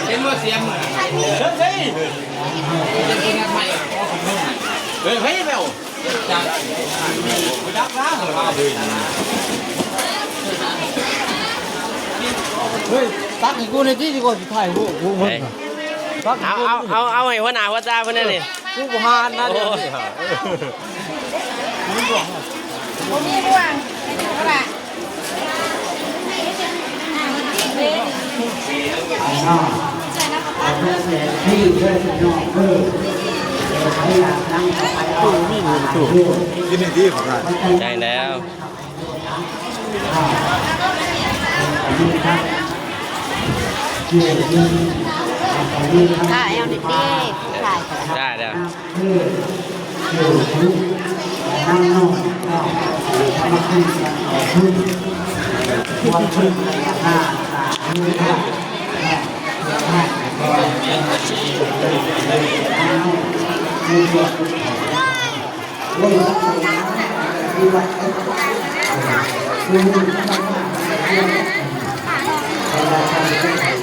ເຫັນບໍ່ສຽງມັນ ເຊີນໃສ່ ເອີ ໃຜໄປເອົາ ເຮີ້ຍ ຕັກໃຫ້ກູແດ່ຕິ ດີກວ່າຊິຖ່າຍຮູບກູເບິ່ງ ເອີ ຕັກໃຫ້ກູ ເອົາ ເອົາ ເອົາໃຫ້ຫົວໜ້າຫົວຕາເພິ່ນແດ່ນີ້ ກູບໍ່ຫານນະ ໂອ້ ດຽວນີ້ ບໍ່ມີບ່ວງ ບໍ່ໄດ້ ໃກ້ແລ້ວ ຖ່າຍເອົານີ້ຕິ ຖ່າຍ ໄດ້ແລ້ວ. ໂອ້ຍ